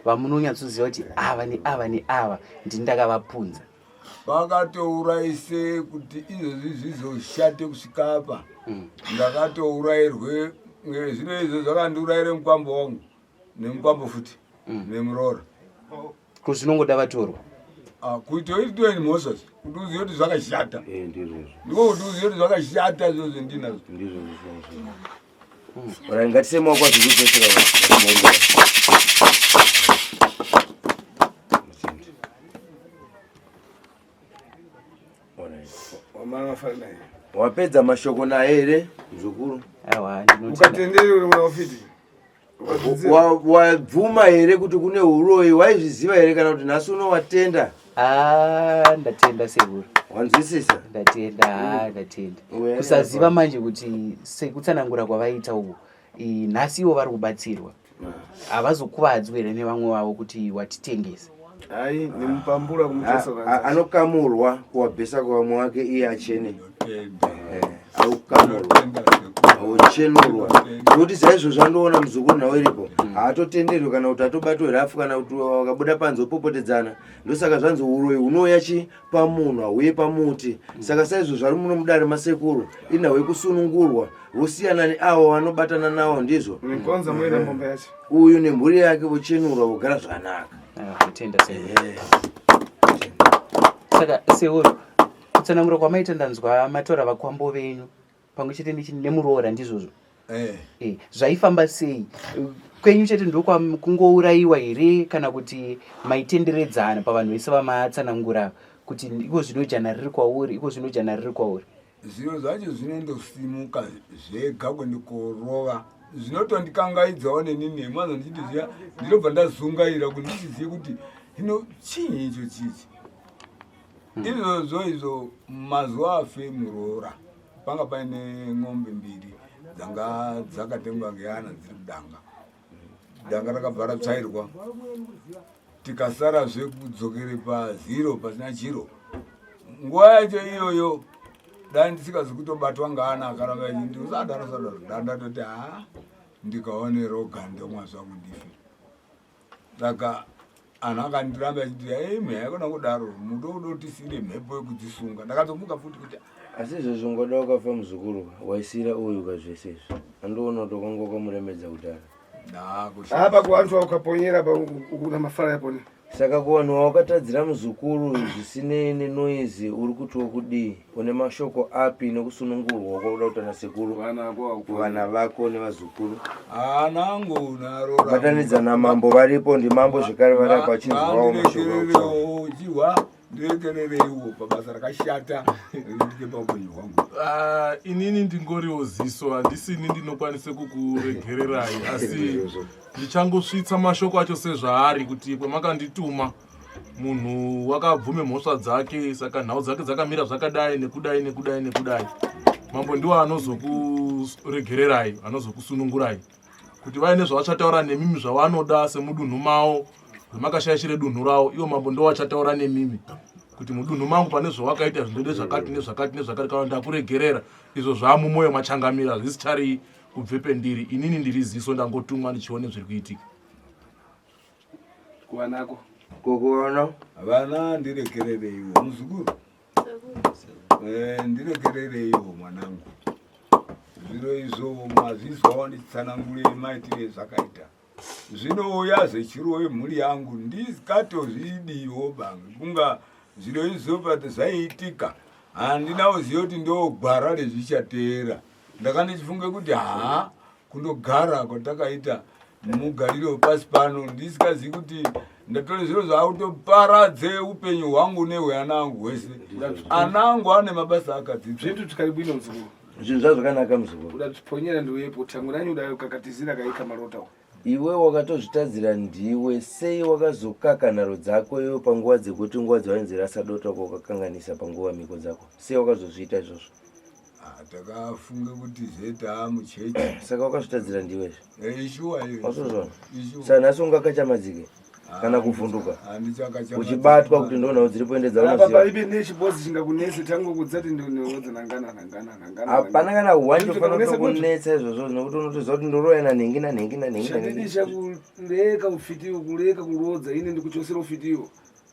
vamunonyatsoziva kuti ava neava neava ndini ndakavapunza? Vakatouraise kuti izvozvi zvizoshate kusvika apa. Ndakatourairwe zvino izvo zvakandiuraire mukwambo wangu nemukwambo futi nemuroora. Ko zvinongoda vatorwa? Ah, kuita iri mhosva kuti uzive kuti zvakashata. Eh, ndizvozvo. Ndiko kuti uzive kuti zvakashata izvozvo ndinazvo. Ndizvozvo. Alright, ngatise maoko azvikutsetsera vanhu. Alright. Wamara mafara naye. Wapedza mashoko naye here muzukuru? Aiwa, ndinotenda. Ukatenderi uri mwana ufiti. Wabvuma here kuti kune uroyi? Waizviziva here kana kuti nhasi uno watenda? Ah, ndatenda sekuru. Wanzwisisa? Ndatenda, ah, ndatenda. Kusaziva manje kuti sekutsanangura kwavaita uku, nhasi ivo vari kubatsirwa. Havazokuvadzwi here nevamwe vavo kuti watitengesa? Hayi, nemupambura kumutesa. Anokamurwa kuwabhesa kwavamwe wake iye achene. Aukamurwa auchenurwa nokuti saizvozvo andoona muzukuru nawo iripo haatotenderwi kana kuti atobatwe rafu kana kuti wakabuda panze opopotedzana. Ndosaka zvanzi uroyi hunouya chi pamunhu hauye pamuti. Saka saizvozvo ari muno mudare masekuru inhau yekusunungurwa vosiyana neavo vanobatana nawo ndizvo. Nikonza mwene mbombe yacho. Uyu nemhuri yake vochenurwa vogara zvakanaka. Kutenda sekuru. Saka sekuru, kutsanangura kwamaita ndanzwa matora vakwambo venyu pamwe chete nemuroora ndizvozvo? Zvaifamba sei? Kwenyu chete ndokwakungourayiwa here kana kuti maitenderedzana pavanhu vese vamatsanangura kuti iko zvino jana riri kwauri, iko zvino jana riri kwauri? Zviro zvacho zvinondosimuka zvega kundikorova, zvinotondikangaidzawo nenini mwanza ndichiti zviya ndinobva ndazungaira kuti ndichizive kuti hino chinyi icho chichi. Izvozvo izvo mazuva afe muroora panga paine ng'ombe mbiri dzanga dzakatengwa ngeana dziri kudanga. Danga rakabva ratsvairwa, tikasarazve kudzokere paziro pasina chiro. Nguva yacho iyoyo dai ndisikazi kutobatwa ngaana akaramba achindi usadaro usadaro, ndandatoti haa ndikaone roga ndomwa zvangu ndife. Saka anhu akandiramba achiti ei mheya yakona kudaro muto udotisire mhepo yekudzisunga. Ndakatomuka futi kuti asi izvozvo ngoda wakafa muzukuru waisira uyu kazvese izvi andiona kuti wakanga wakamuremedza kudhara. Apa kuvantu wakaponyera pa una mafara yapone. Saka kuvanhu wawakatadzira muzukuru zvisinei nenoizi uri kutiwo kudii? Une mashoko api nekusunungurwa kwauda kuita nasekuru kuvana vako nevazukuru? Anangu narora Batanidza namambo varipo, ndimambo zvekare vari apa achinzwawo mashoko ekutaura. Ndirekererewo chihwa, ndirekerereiwo pabasa rakashata ririitike paupenyu hwangu. Ah, inini ndingoriwo ziso, handisini ndinokwanisa kukuregererai, asi ndichangosvitsa mashoko acho sezvaari kuti kwamakandituma munhu wakabvume mhosva dzake, saka nhau dzake dzakamira zvakadai nekudai nekudai nekudai. Mambo ndiwo anozokuregererai, anozokusunungurai kuti vaine zvavachataura nemimi zvavanoda semudunhu mavo zvamakashaishire dunhu ravo. Ivo mambo ndiwo vachataura nemimi kuti mudunhu mangu pane zvawakaita zvindode zvakati nezvakati nezvakati, kana ndakuregerera izvo zvamumwoyo machangamira hazvisichari kubve pendiri. Inini ndiri ziso, ndangotumwa ndichione zviri kuitika. Kuvanako Kokuona vana ndirekerereiwo muzukuru. Ndirekerereiwo mwanangu, zviro izvo mazvizwawo nditsanangure maitire zvakaita. Zvinouya zvechirove mhuri yangu ndikatozvidiwo bange kunga zviro izvo pati zvaiitika handina kuziva kuti ndo gwara rezvichateera. Ndaka ndichifunge kuti haa kundogara kwatakaita mugariro wepasi pano ndisikazivi kuti ndatore zviro zvakutoparadze upenyu hwangu nehweana angu hwese. Ana angu ane mabasa akadzidza. Zvintu tikaribwino muzukuru. Zvinhu zvazvakanaka muzukuru. Udatiponyera ndiuyepo tangu nanyu udayo kakatizira kaika marota. Iwe wakatozvitadzira ndiwe, sei wakazokaka nharo dzako iwe panguva dzekuti nguva dzawainzi rasa dota uko wakakanganisa panguva mhiko dzako, sei wakazozviita izvozvo? Ah, takafunga kuti zvetaa muchechi. Saka wakazvitadzira ndiwe izvi. Ishuwa iyo. Wasozvona? Ishuwa. Saka nhasi ungakachamadzike kana kuvhunduka Handichakacha- uchibatwa kuti ndonhau dziripo ende Apa dzaunoziva. paribe nechibosi chingakunetse tangu kudzati ndinorodza nangana nangana nangana. Hapana kana one Zvintu chofanira zvingakunetsa kuti- kutokunetsa izvozvo nekuti unotoziva kuti ndoroya nanhingi nanhingi nanhingi Chandidi nanhingi. chakuleka ufitiwo kuleka kulodza ine ndikuchosera ufitiwo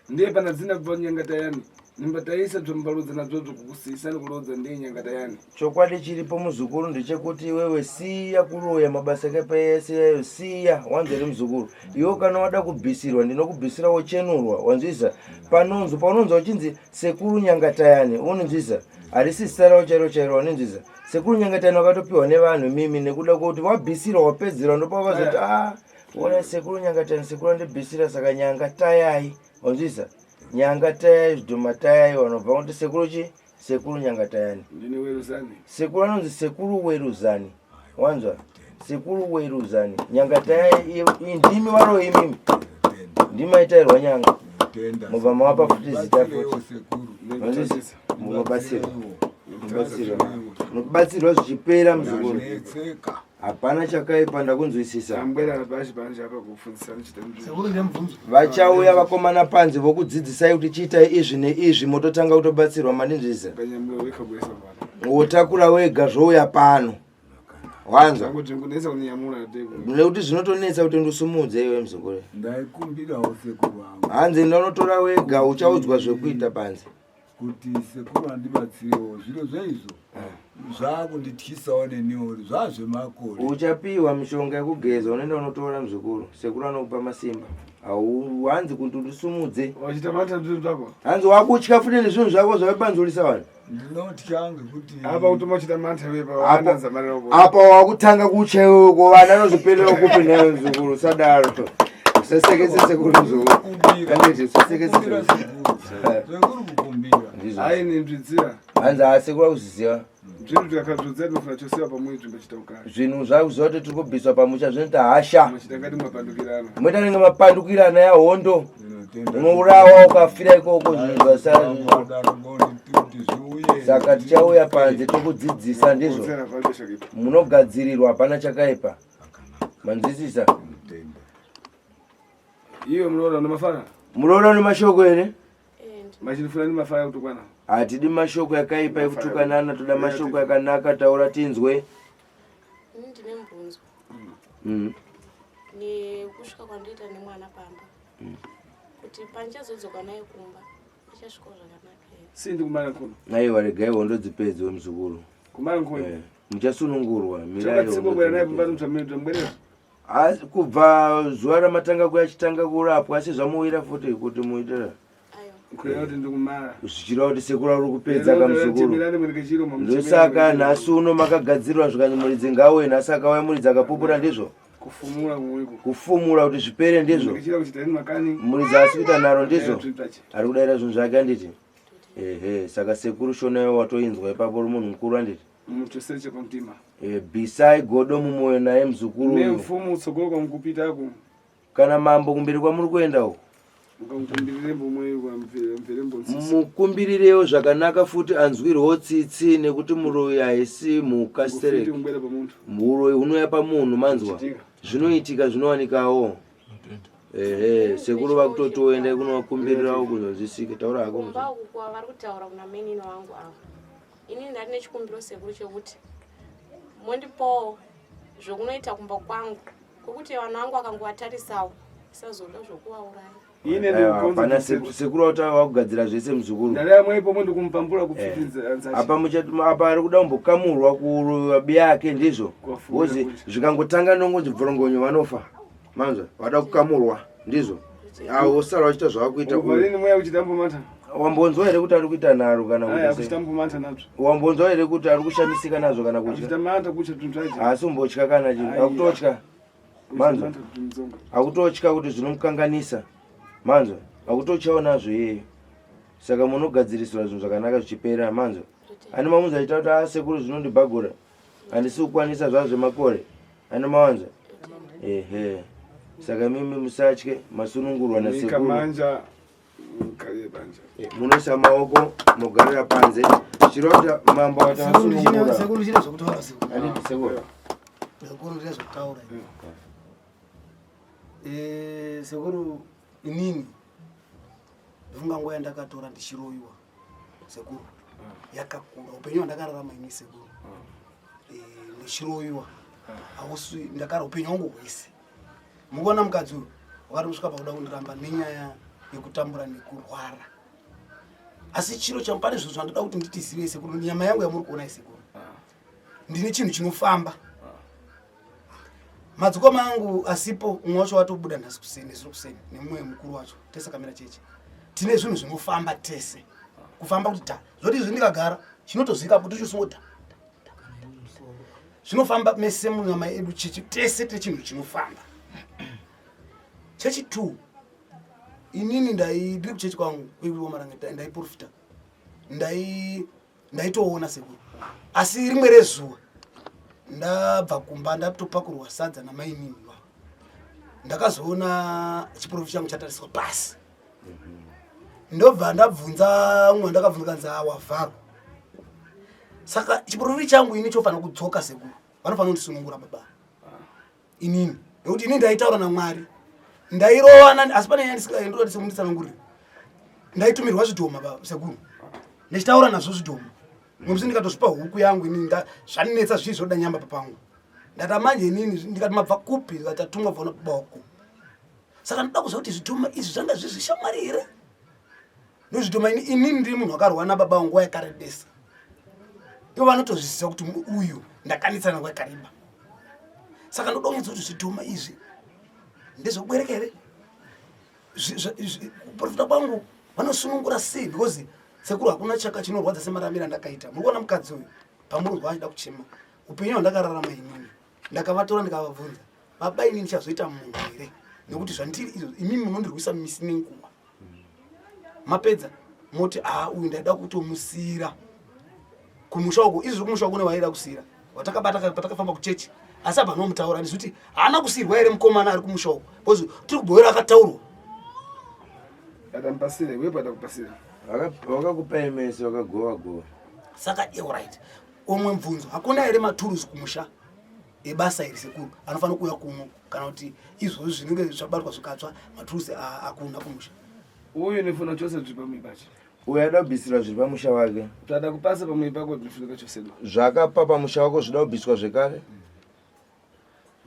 ndiye pana dzina bva nyangatayani nimba taisa dzvambalodza nadzvodzvo kukusisa nekulodza ndiye nyangatayani. Chokwadi chiripo muzukuru ndechekuti iwewe siya kuroya mabasa akaipa ese yayo siya wanzwa here muzukuru. Iwe kana wada kubvisirwa ndinokubvisira wochenurwa wanzwisa. Panonzwa paunonzwa uchinzi sekuru nyangatayani unonzwisa harisi zita ravo chairo chairo wanonzwisa. Sekuru nyangatayani wakatopiwa nevanhu mimi nekuda kwekuti wabvisirwa wapedzerwa ndopawakazoti ah ona sekuru nyangatayani sekuru andibvisira saka nyanga tayai wanzwisa. Nyanga tayai zvidhoma tayai vanobva kuti sekuru chi sekuru nyangatayani. Ndine weruzani. Sekuru anonzi sekuru weruzani wanzwa. Sekuru weruzani nyanga taya ndimi varoyi imimi ndimaitairwa nyanga mobva mavapa futi zita futi munobatsirwa munobatsirwa munobatsirwa zvichipera muzukuru hapana chakaipa ndakunzwisisa vachauya vakomana panze vokudzidzisai kuti chiitai izvi neizvi mototanga kutobatsirwa mandinzwisisa wotakura wega zvouya pano wanzwa nekuti zvinotonetsa kuti ndisumudze iwe muzukuru ndaikumbirawo sekuru vangu hanzi ndanotora wega uchaudzwa zvekuita panze kuti sekuru andibatsirewo zviro zveizvo eh. zvakundityisawo neniwo zvazvemakore uchapiwa mishonga yekugeza unoenda unotora muzukuru sekuru anokupa masimba hanzi kuti ndisumudze hanzi wakutya futi nezvinhu zvako zvaipanzurisa vanhu ndinotya ngekuti apa kutomochita apa wakutanga kutya iwewe ko vana anozviperera kupi nayo mzukuru usadaro usasekese sekuru mzukuru anditi usasekese sekuru kukumbira aini nzvidzira hanzi asekuru akuziziva zvinhu zvakadzodza tinofana chosewa pamwe nzvimbo chitaukana zvinhu zvakuziva kuti tiri kubviswa pamusha zvinoita hasha machitangati mapandukirana moita nenge mapandukirana yahondo unourawa ukafira ikoko zvinhu zvasara saka tichauya panze tokudzidzisa ndizvo munogadzirirwa hapana chakaipa manzwisisa iwe muroora nemafara muroora nemashoko here machinifunani hatidi mashoko yakaipa ekutukanana toda mashoko yakanaka taura tinzwe ndine mubvunzo mm. nekusvika kwandoita nemwana pamba mm. kuti pandichazodzoka naye kumba achasvikawo zvakanaka here sindi kumara kuno aiwa regai hondo dzipedzwe muzukuru kumara kuno eh, muchasunungurwa mirai naye kumba mutsvamira Asi kubva zuva ramatanga kuya achitanga kurapwa asi zvamuwira futi kuti muitira kureva kuti ndikumara zvichireva kuti sekuru ari kupedza kamuzukuru ndosaka nhasi uno makagadzirwa zvikanzi muridzi ngauye nhasi akauya muridzi akapupura ndizvo kufumura kumweko kufumura kuti zvipere ndizvo ndikechira kuchita ini makani muridzi asi kuita nharo ndizvo ari kudaira zvinhu zvake handiti ehe saka sekuru shona iwe watoinzwa ipapo uri munhu mukuru handiti muchosere chepamutima e, bisai godo mumwoyo naye muzukuru uyu nemfumu utsogolo kwamukupitako kana mambo kumberi kwamuri kuenda uko Mukumbirirewo zvakanaka futi anzwirwewo tsitsi nekuti muroyi haisi mhuka sterek muroyi hunouya pamunhu manzwa zvinoitika zvinowanikawo ehe sekuru vakutotoenda kunovakumbirirawo kuzonzwisike taura hako kumba uku kwavari kutaura kuna menini wangu ava inini ndati nechikumbiro sekuru chekuti mondipawo zvokunoita kumba kwangu Kwekuti vana vangu akangovatarisawo isazoda zvokuvauraya. Ine ndikukonza sekuru vataura vakugadzira zvese muzukuru. Ndari amwe ipomo ndikumupambura kupfipidza eh. Apa muchati apa ari kuda kumbokamurwa kuruva yake ndizvo. Wozi zvikangotanga ndongonzi bvorongonyo vanofa. Manzwa vada kukamurwa ndizvo. Avo vosara vachiita zvavakuita. Uvarini mweya uchitambomata. Wambonzwa here kuti ari kuita nharo kana kuti wambonzwa here kuti ari kushamisika nazvo kana kutya asi umbotya kana chinhu akutotya manzwa akutotya kuti zvinomukanganisa manzwa akutotyawo nazvo iyeyo saka munogadzirisirwa zvinhu zvakanaka zvichipera manzwa ane mamunzi achiita kuti asekuru ah, zvinondibhagura handisi kukwanisa zvazvo zvemakore ane mawanza ehe saka imimi musatye masunungurwa nasekuru Munoisa maoko mogarira panze chirota mambo watasunungura. Sekuru chine zvekutaura sekuru. Handiti sekuru. Sekuru chine zvekutaura. Eh sekuru inini ndofunga nguva yandakatora ndichiroyiwa sekuru yakakura upenyu hwandakararama ini sekuru eh, ndichiroyiwa hausi ndakara upenyu hwangu hwese Mukuona mukadzi uyu wakatosvika pakuda kundiramba nenyaya yekutambura nekurwara. Asi chiro changu pane zvinhu zvandoda kuti nditi zive sekuru, nyama yangu yamuri kuona isekuru. Ndine chinhu chinofamba. Madzikoma angu asipo, umwe wacho watobuda nhasi kuseni, nezuro kuseni, nemumwe mukuru wacho, tese kamira cheche. Tine zvinhu zvinofamba tese. Kufamba kuti ta. Zvoti izvi ndikagara, chinotozika kuti chosungo ta. Zvinofamba mese munyama yedu chechi tese tine chinhu chinofamba. Chechi 2 inini ndai ndiri kuchechi kwangu kuiwomaranga ndaiprofita ndai ndaitoona sekuru asi rimwe rezuva Ndabva kumba ndatopakurwa sadza namainini va. Ndakazoona chiprofita changu chatariswa pasi. Ndobva ndabvunza umwe ndakabvunza kanzi awavharwa. Saka chiprofita changu ini chofanira kudzoka sekuru. Vanofanira kundisunungura baba. Inini nekuti inini ndaitaura naMwari. Ndairowana asi pane nyaya ndisikaendoda ndisemunditsanangurire. Ndaitumirwa zvidhoma baba sekuru. Ndichitaura nazvo zvidhoma. Musi ndikatosvipa huku yangu inini zvanetsa zvii zvoda nyamba papangu. Ndati manje inini ndikati mabva kupi vatatumwa bva baba wako. Saka ndoda kuziva kuti zvidhoma izvi zvanga zvizvishamwari here? Ndozvidhoma ini inini ndiri munhu akarwa nababa vangu nguva yakarebesa. Ivo vanotozviziva kuti uyu ndakanetsana nguva yakareba. Saka ndoda kunyatsa kuti zvidhoma izvi ndezvekubereka here? Kuprofita kwangu vanosunungura sei because sekuru hakuna chaka chinorwadza semaramiro andakaita. Muri kuona mukadzi uyu pamurunzwa achida kuchema upenyu hwandakararama inini ndakavatora ndikavabvunza baba inini ndichazoita munhu here nekuti zvandiri izvo imimi munondirwisa misi nenguva mapedza moti aa uyu ndaida kutomusiyira kumusha uko izvi kumusha uko newaida kusiyira watakabata patakafamba kuchechi asi abva anomutaura ndizvi kuti haana kusiyirwa here mukomana ari kumusha uko because tiri kubhoera akataurwa Atamupasira iwe patakupasira. Vakakupai mese vakagova gova. Saka alright. Umwe mubvunzo, hakuna here maturusi kumusha ebasa iri sekuru anofanira kuuya kuno kana kuti izvozvi zvinenge zvabatwa zvikatsva maturusi hakuna kumusha. Uyu nefuna chose zviri pamwe pacho. Uyu ada kubvisirwa zviri pamusha wake. Zvada kupasa pamwe pako zvinofunika chose. Zvakapa pamusha wako zvida kubviswa zvekare.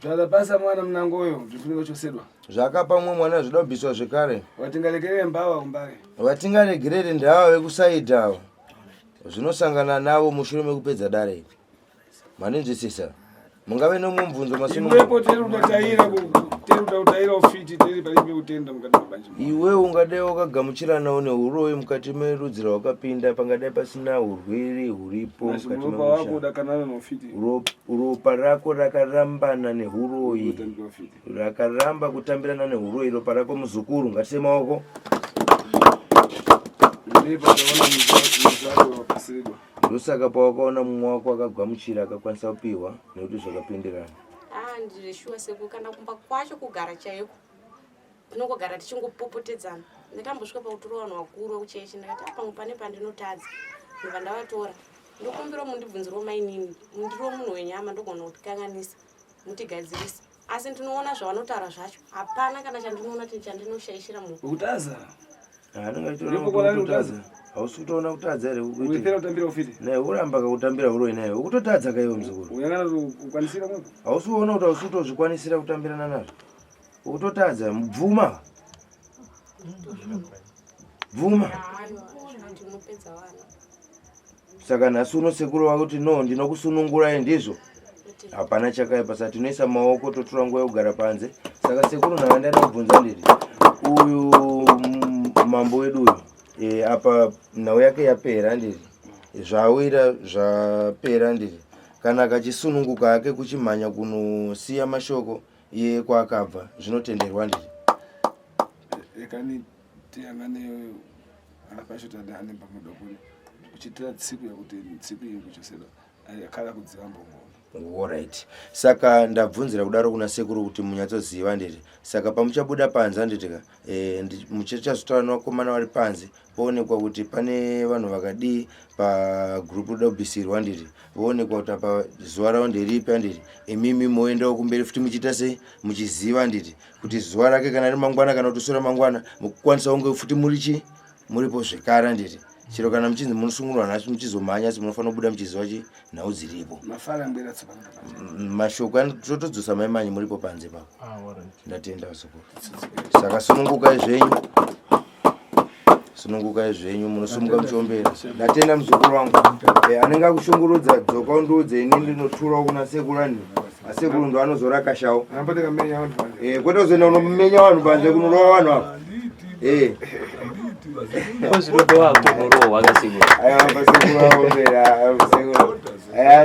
Zvakapasa mwana munangoyo zvifuniko chosedwa. Zvakapa mumwe mwana zvida kubviswa zvekare. Vatingaregerere mbava kumbare. Vatingaregerere ndava vekusaidhi ava. Zvinosangana navo mushure mekupedza dare iri. Mandinzwisisa? Mungave nemumwe mubvunzo masununguka. Iwepo tiri kutaira tiri kutaira ufiti tiri palibe kutenda mukati mabanje. Iwe ungadai wakagamuchiranawo nehuroyi mukati merudzi rwawakapinda pangadai pasina hurwere huripo mukati memusha. Ropa rako rakarambana nehuroyi, rakaramba kutambirana nehuroyi ropa rako muzukuru. Ngatise maoko. Ndosaka pawakaona mumwe wako akagamuchira akakwanisa kupihwa nekuti zvakapindirana. Ah, ndizveshuwa sekuru kana kumba kwacho kugara chaiko tinongogara tichingopopotedzana ndakambosvika pakutora vanhu vakuru vekuchechi ndikati ah, pamwe pane pandinotadza ndobva ndavatora ndokumbirawo mundibvunzirewo mainini ndiriwo munhu wenyama ndogona kutikanganisa mutigadzirise asi ndinoona zvavanotaura zvacho hapana kana chandinoona chandinoshaishira munhu kutaza hausi kutoona kutadza here kuitira kutambira ufiti naye uramba kakutambira huroyi naye ukutotadza kaiwe muzukuru hausi kuona kuti hausi kutozvikwanisira kutambirana nazvo Ukutotadza bvuma. Bvuma. Saka nhasi uno sekuru vako kuti no ndinokusunungurai ndizvo. Hapana chakaipa saka tinoisa maoko totora nguva yekugara panze. Saka sekuru nhava ndaida kubvunza nditi uyu mambo wedu uyu e, apa nhau yake yapera nditi zvawira zvapera nditi kana akachisununguka hake kuchimhanya kunosiya mashoko iye kwaakabva zvinotenderwa ndiri rekani tiyangane ana pacho tadane pamudokoni kuchitira tsiku yakuti tsiku iyi kuchosera akala kudziva mbongoro Alright. Saka ndabvunzira kudaro kuna sekuru kuti munyatsoziva nditi. Saka pamuchabuda panze handiti ka eh, muchazotaura nevakomana vari panze poonekwa kuti pane vanhu vakadii pagroup roda kubvisirwa handiti voonekwa kuti apa zuva ravo nderipi handiti imimi moendawo kumberi futi muchiita sei muchiziva handiti kuti zuva rake kana ri mangwana kana kuti sura mangwana mukukwanisa kunge futi muri chi muripo zvekare handiti chero kana muchinzi munosungurwa nhasi muchizomhanya asi munofanira kubuda muchiziva chi nhau dziripo mashoko totodzosa mai manyi muripo panze papo ah, ndatenda vazukuru saka sunungukai zvenyu sunungukai zvenyu munosumuka muchiombera ndatenda muzukuru wangu eh, anenge akushungurudza dzoka undiudze ini ndinoturawo kuna sekuru ani asekuru ndo anozorakashawo eh, kwete kuzoenda kunomenya vanhu panze kunorova vanhu ava eh.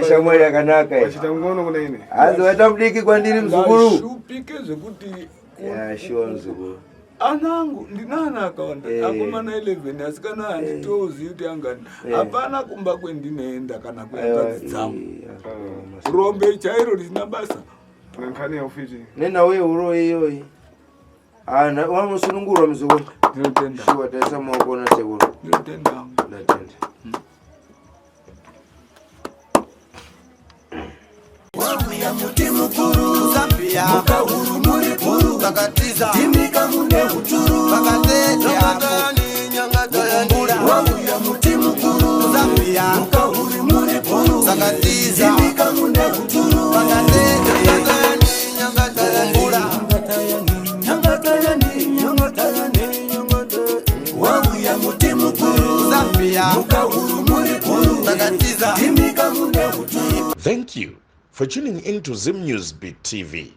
Shamwari yakanaka hanzi waita mudiki kwandiri muzukuru. Shupike zvekuti shuwa muzukuru. Anangu ndinana akawanda Eh. akomana 11 asikana handitozivi kuti angani. Eh. Hapana kumba kwendinoenda kana Aiwa, kuhanzvadzi dzangu. Rombe chairo risina basa. Nkhani yaufiti. Nenhau yeuroyi iyoyi. Wanosunungurwa muzukuru. Ndinotenda. Shuwa taisa maoko nasekuru. Ndinotenda. Ndatenda. Wauya muti mukuru Zambia mukahuru muri guru vakatiza timika mune uturu vakatete mukumbura wauya muti mukuru Zambia mukahuru muri guru vakatiza timika mune uturu vakatete mukumbura wauya muti mukuru Zambia mukahuru muri guru vakatiza timika mune uturu Thank you for tuning in to Zim News Beat TV.